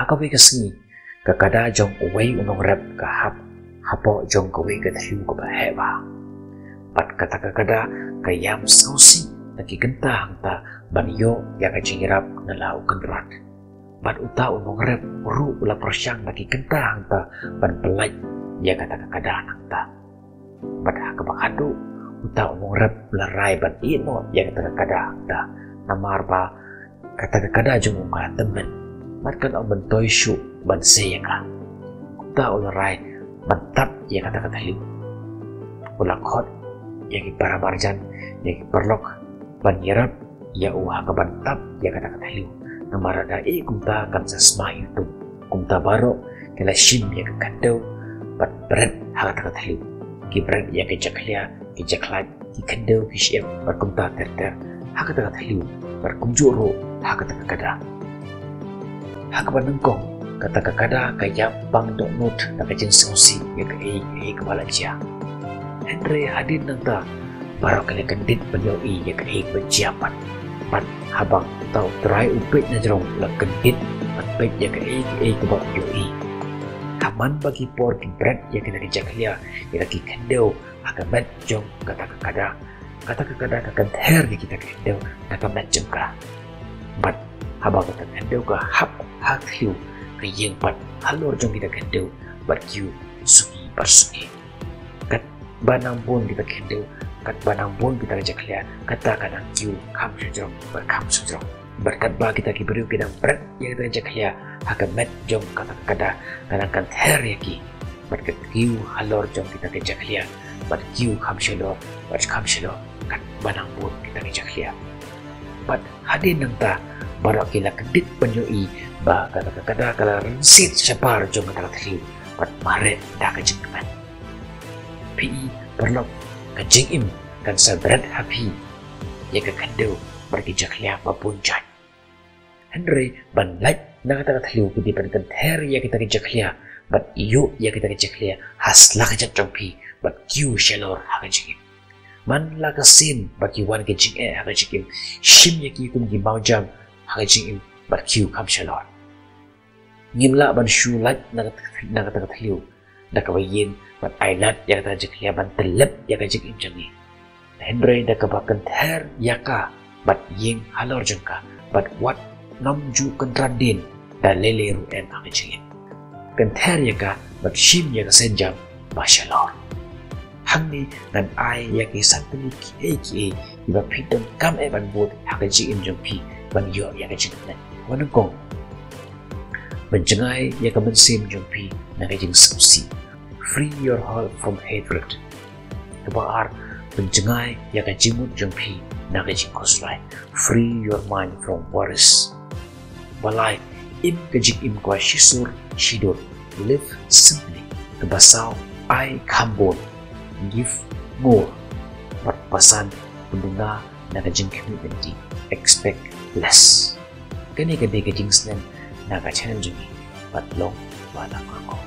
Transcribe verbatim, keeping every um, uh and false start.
Ha kawei ka sngi, ka kada jong uwei u nongrep ka hap hapoh jong kawei ka thliew kaba heh bha. Bad kata ka kada ka ïam sngewsih na ki kynta hangta ban ïoh ïa ka jingïarap na la u kynrad. Bad uta u nongrep ruh u la pyrshang na ki kynta hangta ban pyllait ïa kata ka kada nangta. Bad ha kaba khatduh, uta u nongrep u la rai ban ïeh noh ïa kata ka kada hangta, namar ba kata ka kada jong u ka tymmen. Bad kan ym myntoi shuh ban sei ïa ka. Kumta u la rai ban tap ïa kata ka thliew. U la khot ïa ki para marjan, ïa ki paralok ban ïarap ïa u ha kaban tap ïa kata ka thliew. Namar lada eh kumta kan sa sma ïa u. Kumta baroh ki la shim ïa ka khyndew bad bret ha kata ka thliew. Ki bret ïa ki jakhlia, ki jakhlait, ki khyndew, ki shyiap bad kumta ter ter ha kata ka thliew, bad kumjuh ruh ha kata ka kada. Ha kaba nyngkong, kata ka kada ka ïap pang dohnud na ka jingsngewsih ïa kaei kaei kaba la jia. Hynrei hadien nangta, baroh ki la kyndit ban ïohi ïa kaei kaba jia pat. Bad haba uta u trai u peit na jrong, u la kyndit ban peit ïa kaei kaei kaba u ïohi. Ha man ba ki por ki bret ïa kita ki jakhlia, ïa ki khyndew ha ka met jong kata ka kada, kata ka kada ka kynther ïa kita ki khyndew na ka met jong ka. Bad haba kata ka khyndew ka hap ha ka thliew, ka ïeng pat halor jong kita ki khyndew bad kiew suki bad suki. Katba nang bun kita ki khyndew, katba nang bun kita ki jakhlia, kata ka nang kiew kham shajrong bad kham shajrong. Bad katba kita ki briew ki nang bret ïa kita ki jakhlia ha ka met jong kata ka kada, ka nang kynther ïa ki. Bad ka kiew halor jong kita ki jakhlia, bad kiew kham shalor bad kham shalor katba nang bun kita ki jakhlia. Bad hadien nangta, baroh ki la kyndit ban ïohi ba kata ka kada ka la rynsied shabar jong kata ka thliew bad mareh da ka jingkmen. Phi i paralok, ka jingim kan sa bret ha phi ïa ka khyndew bad ki jakhlia ba bun jait. Hynrei ban lait na kata ka thliew, phi dei ban kynther ïa kita ki jakhlia bad ïuh ïa kita ki jakhlia ha sla ka jait jong phi bad kiew shalor ha ka jingim. Man la ka sien ba ki wan ki jingeh ha ka jingim, shim ïa ki kum ki mawjam ha ka jingim bad kiew kham shalor. Ngim lah ban shu lait na kata, na kata ka thliew da kaba ïeng bad ai lad ïa kata ka jakhlia ban tyllep ïa ka jingim jong ngi. Hynrei da kaba kynther ïa ka bad ïeng halor jong ka, bad wat nym ju kynran dien da lei lei ruh em ha ka jingim. Kynther ïa ka bad shim ïa ka sienjam ba shalor. Hangne ngan ai ïa ki san tylli kiei kiei kiba phi donkam eh ban bud ha ka jingim jong phi ban ïoh ïa ka jingkmen. Kaba nyngkong, pynjngai ïa ka mynsiem jong phi na ka jingsngewsih. Free your heart from hatred. Kaba ar, pynjngai ïa ka jingmut jong phi na ka jingkhuslai. Free your mind from worries. Ba lai, im ka jingim kaba shisur shidur. Live simply. Kaba saw, ai kham bun. Give more. Bad ba san, pynbna na ka jingkhmih lynti. Expect less. Kane ka dei ka jingsneng na ka channel jong ngi, Patlong Ba La Kyrkhu.